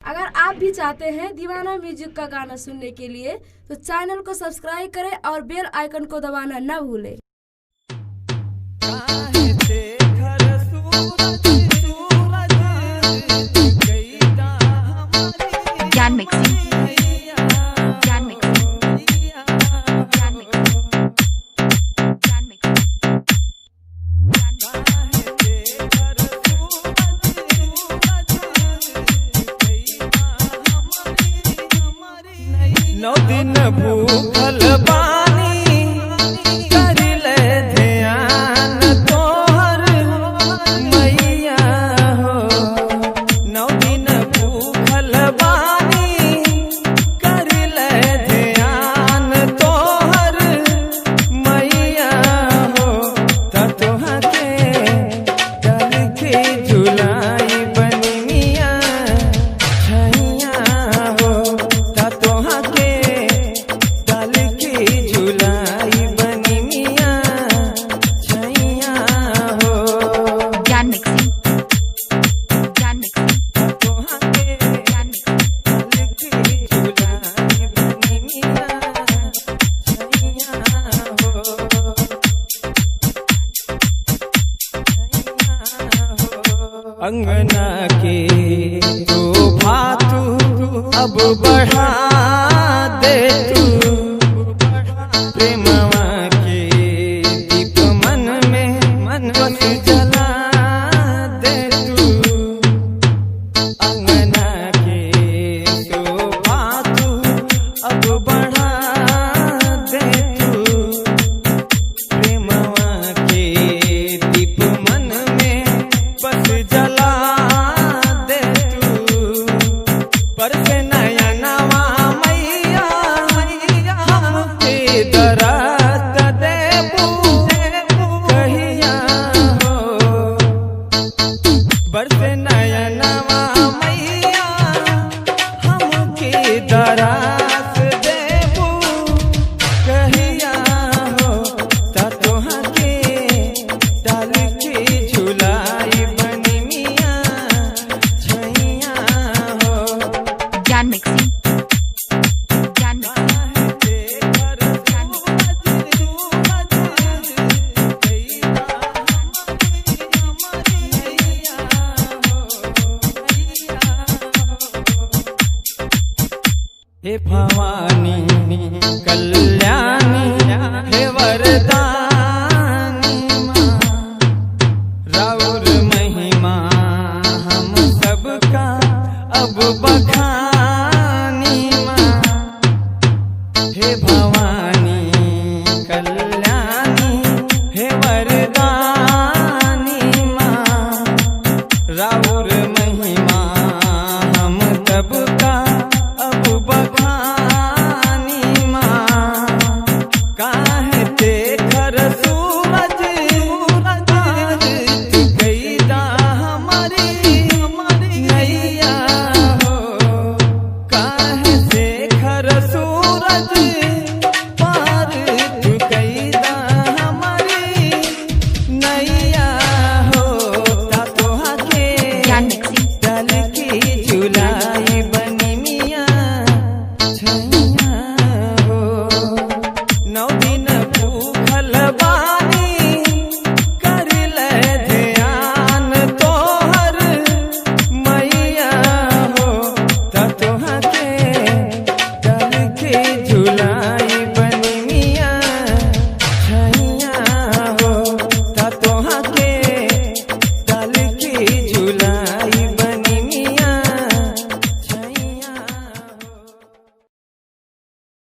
अगर आप भी चाहते हैं दीवाना म्यूजिक का गाना सुनने के लिए तो चैनल को सब्सक्राइब करें और बेल आइकन को दबाना न भूलें। Gyan mixing. Gyan mixing. Gyan mixing. Gyan mixing. Gyan mixing. नौ दिन भूखल बानी कर ले ध्यान तोहर मैया हो। नौ दिन भूखल बानी कर ले ध्यान तोहर मैया हो। त तोहा के डर के झुलाई बनी मिया छैया हो। त तोहा के डाल के झुलाई बनी मिया छैया हो। Gyan mixing. Gyan mixing. त तोहा के Gyan mixing. डाल के झुलाई बनी मिया छैया हो। अंगना के तो भातू अब बढ़ा दे तू, प्रेमवा के दीप मन में मन बस जला दे तू। अंगना के तो भातू अब बढ़ा दे तू, प्रेमवा के दीप मन में बस जला दे तू। पर से नया नवा मैया हमके दरद देबू कहिया हो। बरसे नया नवा मैया हमके दरस देबू कहिया हो। त तोहा के डाल के झुलाई बनी मिया छैया हो। Gyan mixing. Gyan mixing. हे भवानी कल्याणी हे वरदानी माँ, राउर महिमा हम सबका अब बखानी माँ। हे भवानी कल्याणी हे वरदानी माँ, राउर महिमा हम सबका अब बखानी माँ। काहे ते खर सूरज गईदा हमारी नैया हो। काहे से खर सूरज पार तू गईदा हमारी नैया हो। ता तोहा के Gyan mixing. डल की झुलाई